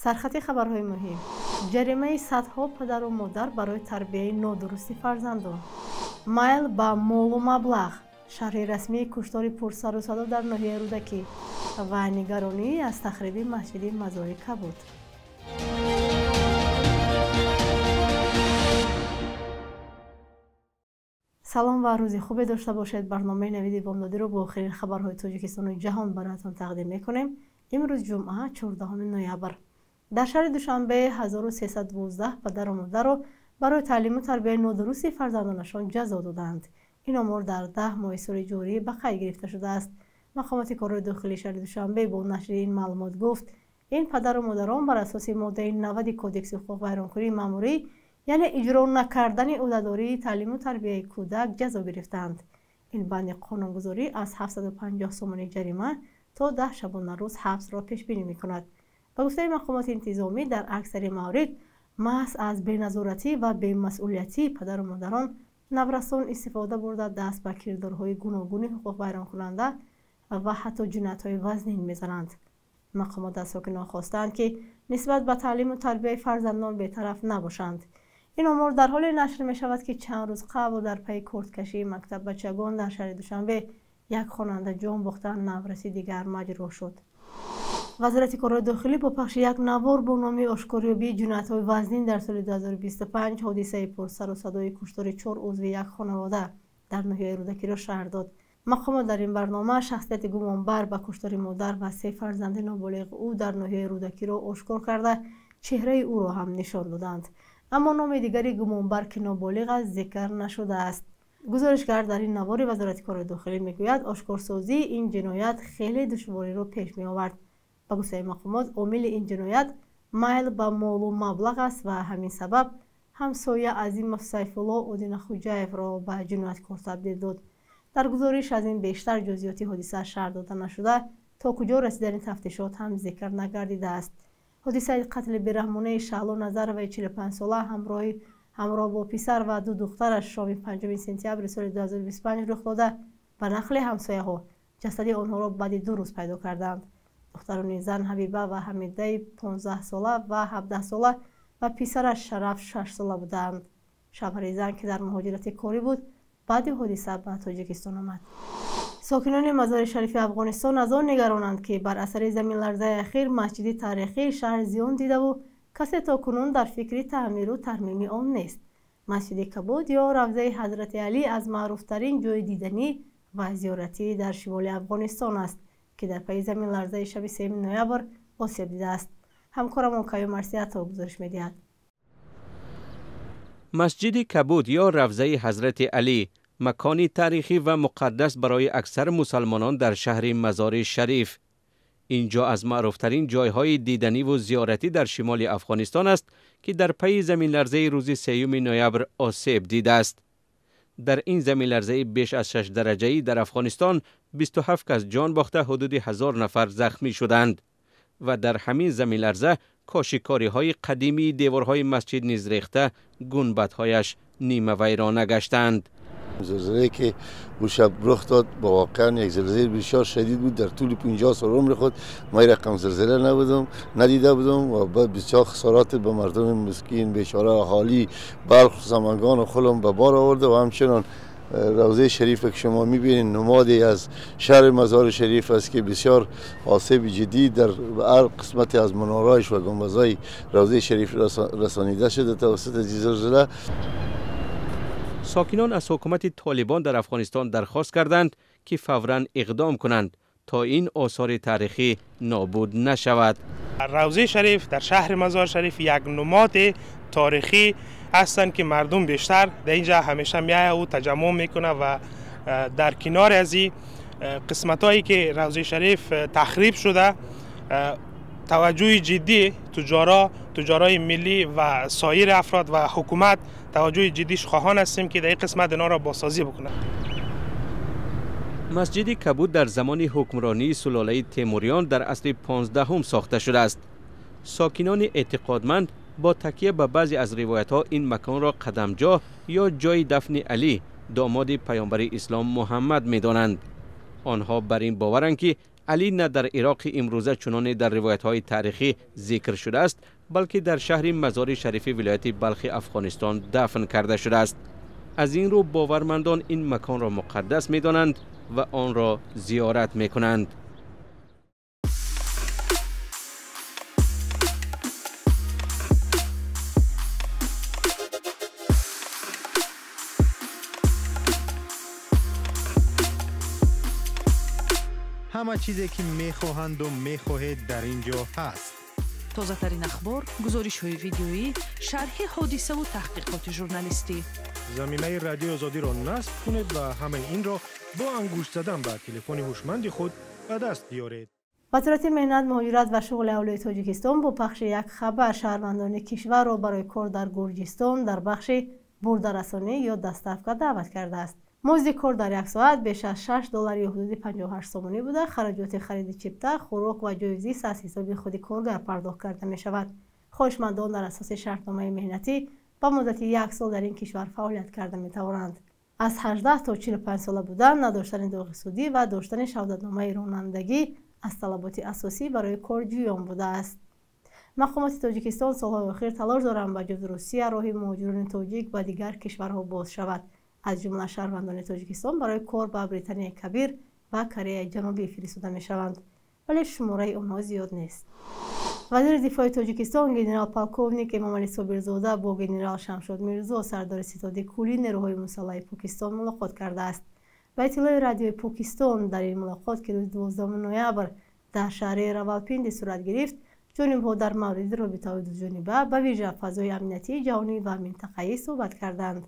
Сархати хабарҳои муҳим: ҷаримаи садҳо падару модар барои тарбияи нодурусти фарзандон, майл ба молу маблағ, шарҳи расмии куштори пурсару садо дар ноҳияи Рӯдакӣ ва нигаронӣ аз тахриби масҷиди Мазори Кабуд. Салом ва рӯзи хубе дошта бошед. Барномаи Навиди Бомдодиро бо охирин хабарҳои Тоҷикистону ҷаҳон бароятон тақдим мекунем. Имрӯз ҷумъа, 14 ноябр. Дар шаҳри Душанбе 1312 падару модарро барои таълиму тарбияи нодурусти фарзандонашон ҷазо доданд. Ин омор дар 10 моҳи соли ҷорӣ ба қайд гирифта шудааст. Мақомоти корҳои дохилии шаҳри Душанбе бо нашри ин маълумот гуфт, ин падару модарон бар асоси моддаи 90 Кодекси ҳуқуқвайронкунии маъмурӣ, яъне иҷро накардани ӯҳдадории таълиму тарбияи кӯдак, ҷазо гирифтаанд. Ин банди қонунгузорӣ аз 750 сомонӣ ҷарима то 10 шабонарӯз ҳабсро пешбинӣ мекунад. Ба гуфтаи мақомоти интизомӣ, дар аксари маврид маҳз аз беназоратӣ ва бемасъулиятии падару модарон наврасон истифода бурда даст ба кирдорҳои гуногуни ҳуқуқвайронкунанда ва ҳатто ҷиноятҳои вазнин мезананд. Мақомот аз сокинон хостаанд, ки нисбат ба таълиму тарбияи фарзандон бетараф набошанд. Ин омор дар ҳоле нашр мешавад, ки чанд рӯз қабл дар пайи корткашии мактаббачагон дар шаҳри Душанбе як хонанда ҷон бохта, навраси дигар маҷрӯҳ шуд. Вазорати корҳои дохилӣ бо пахши як навор бо номи ошкорёбии ҷиноятҳои вазнин дар соли 2025 ҳодисаи пурсару садои куштори чор узви як хонавода дар ноҳияи Рӯдакиро шарҳ дод. Мақомот дар ин барнома шахсияти гумонбар ба куштори модар ва се фарзанди ноболиғ ӯ дар ноҳияи Рӯдакиро ошкор карда, чеҳраи ӯро ҳам нишон доданд. Аммо номи дигари гумонбар, ки ноболиғ аст, зикр нашудааст. Гузоришгар дар ин навори Вазорати корҳои дохилӣ мегӯяд, ошкорсозии ин ҷиноят хеле душвориро пеш меовард. Ба гуфтаи мақомот, омили ин ҷиноят майл ба молу маблағ аст ва ҳамин сабаб ҳамсоя Азимов Сайфулло Одинахуҷаевро ба ҷинояткор табдил дод. Дар гузориш аз ин бештар ҷузъиёти ҳодиса шарҳ дода нашуда, то куҷо расидани тафтишот ҳам зикр нагардидааст. Ҳодисаи қатли бераҳмонаи Шаҳло Назароваи 45сола ҳамроҳ бо писар ва ду духтараш шоми 5 сентябри соли 2025 рух дода, ба нақли ҳамсояҳо ҷасади онҳоро баъди 2 рӯз пайдо карданд. Духтарони зан Ҳабиба ва Ҳамидаи 15сола ва 17сола ва писараш Шараф 6сола буданд. Шавҳари зан, ки дар муҳоҷирати корӣ буд, баъди ҳодиса ба Тоҷикистон омад. Сокинони Мазори Шарифи Афғонистон аз он нигаронанд, ки бар асари заминларзаи ахир масҷиди таърихии шаҳр зиён дидаву касе то кунун дар фикри таъмиру тармими он нест. Масҷиди Кабуд ё Равзаи Ҳазрати Алӣ аз маъруфтарин ҷои диданӣ ва зиёратӣ дар шимоли Афғонистон аст, ки дар пайи заминларзаи шаби 3 ноябр осеб дидааст. Ҳамкорамон Каюм Арсиятов гузориш медиҳад. Масҷиди Кабуд ё Равзаи Ҳазрати Алӣ макони таърихӣ ва муқаддас барои аксар мусалмонон дар шаҳри Мазори Шариф. Инҷо аз маъруфтарин ҷойҳои диданӣ ва зиёратӣ дар шимоли Афғонистон аст, ки дар пайи заминларзаи рӯзи 3 ноябр осеб дидааст. Дар ин заминларзаи беш аз 6 дараҷаӣ дар Афғонистон 27 кас ҷон бохта, ҳудуди 1000 нафар захмӣ шуданд ва дар ҳамин заминларза кошикориҳои қадимии деворҳои масҷид низ рехта, гунбадҳояш нимавайрона гаштанд. زلزله که او شب رخ داد با واقعا یک زلزله بسیار شدید بود. در طول 50 سال عمر خود ما این رقم زلزله نبودم، ندیده بودم و بسیار خسارات به مردم مسکین بیچاره اهالی بلخ، سمنگان و خلم به بار آورده و همچنان روضه شریف که شما میبینید نمادی از شهر مزار شریف است که بسیار آسیب جدی در هر قسمت از منارایش و گنبدهای روضه شریف رسانیده شده توسط زلزله. ساکنان از حکومت طالبان در افغانستان درخواست کردند که فوراً اقدام کنند تا این آثار تاریخی نابود نشود. روضه شریف در شهر مزار شریف یک نماد تاریخی هستند که مردم بیشتر در اینجا همیشه میایه و تجمع میکنه و در کنار از این قسمت هایی که روضه شریف تخریب شده توجه جدی تجارای ملی و سایر افراد و حکومت توجه جدیش خواهان هستیم که در این قسمت اینا را بازسازی بکنه. مسجد کبود در زمان حکمرانی سلاله تیموریان در عصر 15 ساخته شده است. ساکنان اعتقادمند با تکیه به بعضی از روایت ها این مکان را قدمجاه یا جای دفن علی، داماد پیامبر اسلام محمد می دانند. آنها بر این باورند که علی نه در عراق امروزه چنان در روایت‌های تاریخی ذکر شده است، بلکه در شهر مزار شریف ولایت بلخ افغانستان دفن کرده شده است. از این رو باورمندان این مکان را مقدس می‌دانند و آن را زیارت می‌کنند. ҳама чизе ки мехоҳанду мехоҳед дар ин ҷо ҳаст. Тозатарин ахбор, гузоришҳои видеоӣ, шарҳи ҳодисаву таҳқиқоти журналистӣ. Замимаи Радиои Озодиро насб кунед ва ҳамаи инро бо ангушт задан ба телефони ҳушманди худ ба даст биёред. Вазорати меҳнат, муҳоҷират ва шуғли аҳолии Тоҷикистон бо пахши як хабар шаҳрвандони кишварро барои кор дар Гурҷистон дар бахши бурдарасонӣ ё доставка даъват кардааст. Музди кор дар як соат беш аз 6 доллар ё ҳудуди 58 сомонӣ буда, хароҷоти хариди чипта, хӯрок ва ҷои зист аз ҳисоби худи коргар пардохт карда мешавад. Хоҳишмандон дар асоси шартномаи меҳнатӣ ба муддати як сол дар ин кишвар фаъолият карда метавонанд. Аз 18 то 45 сола будан, надоштани доғи судӣ ва доштани шаҳодатномаи ронандагӣ аз талаботи асосӣ барои корҷӯён будааст. Мақомоти Тоҷикистон солҳои охир талош доранд ба ҷуз Русия роҳи муҳоҷирони тоҷик ба дигар кишварҳо боз шавад. Аз ҷумла шаҳрвандони Тоҷикистон барои кор ба Британияи Кабир ва Кореяи Ҷанубӣ фиристода мешаванд, вале шумораи онҳо зиёд нест. Вазири дифои Тоҷикистон генерал-полковник Эмомалӣ Собирзода бо генерал Шамшод Мирзо, сардори ситоди кулли нерӯҳои мусаллаҳи Покистон мулоқот кардааст. Ба иттилои Радиои Покистон, дар ин мулоқот, ки рӯзи 12 ноябр дар шаҳри Равалпинди сурат гирифт, ҷонибҳо дар мавриди робитаҳои дуҷониба, ба вижа фазои амниятии ҷаҳонӣ ва минтақаӣ суҳбат карданд.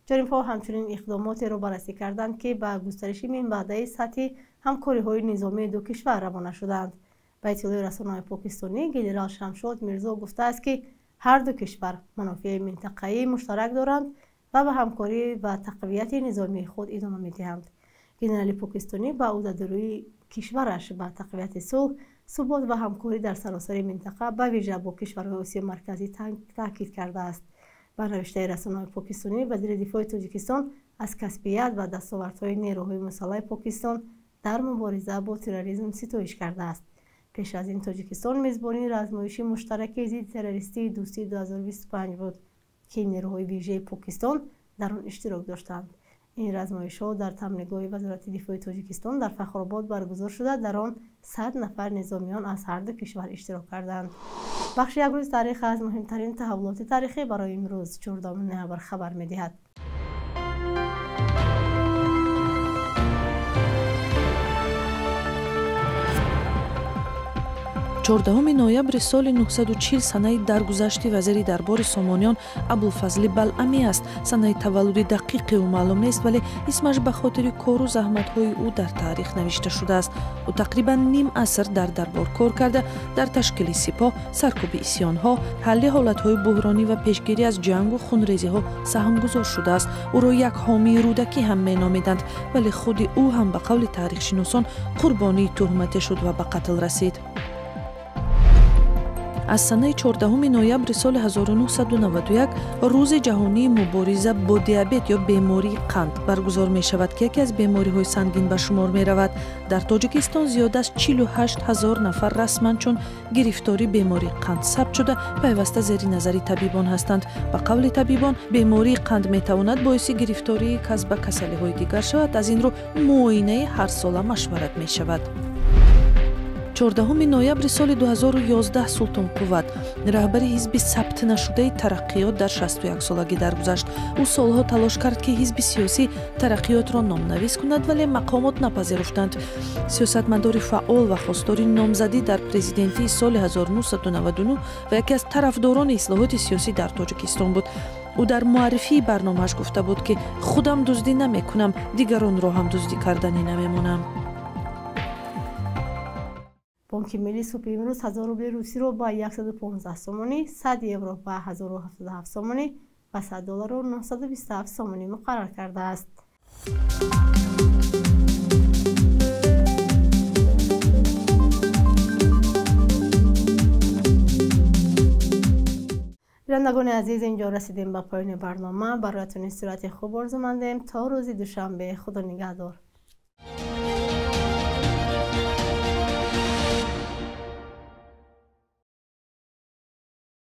Ҷонибҳо ҳамчунин иқдомотеро баррасӣ карданд, ки ба густариши минбаъдаи сатҳи ҳамкориҳои низомии ду кишвар равона шуданд. Ба иттилои расонаҳои покистонӣ, генерал Шамшод Мирзо гуфтааст, ки ҳар ду кишвар манофеи минтақаии муштарак доранд ва ба ҳамкорӣ ва тақвияти низомии худ идома медиҳанд. Генерали покистонӣ ба ӯҳдадории кишвараш ба тақвияти сулҳ, субот ва ҳамкорӣ дар саросари минтақа, ба вижа бо кишварҳои Осиёи Марказӣ таъкид кардааст. Ба навиштаи расонаҳои покистонӣ, вазири дифои Тоҷикистон аз касбият ва дастовардҳои нерӯҳои мусаллаҳи Покистон дар мубориза бо терроризм ситоиш кардааст. Пеш аз ин Тоҷикистон мезбони размоиши муштараки зидди террористии дӯстии 2025 буд, ки нерӯҳои вижаи Покистон дар он иштирок доштанд. Ин размоишҳо дар тамринگоҳи Вазорати дифои Тоҷикистон дар Фахробод баргузор шуда, дар он 100 нафар низомиён аз ҳар ду кишвар иштирок карданд. Бахши як рӯз таърих аз муҳимтарин таҳаввулоти таърихӣ барои имрӯз 14 ноябр хабар медиҳад. 14 ноябри соли 940 санаи даргузашти вазири дарбори Сомониён Абулфазли Балъамӣ аст. Санаи таваллуди дақиқи ӯ маълум нест, вале исмаш ба хотири кору заҳматҳои ӯ дар таърих навишта шудааст. Ӯ тақрибан ним аср дар дарбор кор карда, дар ташкили сипоҳ, саркӯби исьёнҳо, ҳалли ҳолатҳои буҳронӣ ва пешгирӣ аз ҷангу хунрезиҳо саҳмгузор шудааст. Ӯро як ҳомии Рӯдакӣ ҳам меномиданд, вале худи ӯ ҳам ба қавли таърихшиносон қурбонии туҳмате шуд ва ба қатл расид. Аз санаи 14 ноябри соли 1991 рӯзи ҷаҳонии мубориза бо диабет ё бемории қанд баргузор мешавад, ки яке аз бемориҳои сангин ба шумор меравад. Дар Тоҷикистон зиёд аз 48 ҳазор нафар расман чун гирифтори бемории қанд сабт шуда, пайваста зери назари табибон ҳастанд. Ба қавли табибон, бемории қанд метавонад боиси гирифтории кас ба касалиҳои дигар шавад. Аз ин рӯ муоинаи ҳарсола машварат мешавад. 14 ноябри соли 2011 Султон Қувват, раҳбари ҳизби сабтнашудаи Тараққиёт, дар 61 солагӣ даргузашт. Ӯ солҳо талош кард, ки ҳизби сиёсӣ Тараққиётро номнавис кунад, вале мақомот напазируфтанд. Сиёсатмадори фаъол ва хостори номзадӣ дар президентии соли 1999 ва яке аз тарафдорони ислоҳоти сиёсӣ дар Тоҷикистон буд. Ӯ дар муаррифии барномааш гуфта буд, ки худам дуздӣ намекунам, дигаронро ҳам дуздӣ карданӣ намемонам. Бонки миллӣ субҳи имрӯз 1000 рубли русиро ба 115 сомонӣ, 100 евро ба 1077 сомонӣ ва 100 долларро 927 сомонӣ муқаррар кардааст. Бинандагони азиз, инҷо расидем ба поёни барнома. Бароятон истироҳати хуб орзумандем. То рӯзи душанбе, Худо нигаҳдор.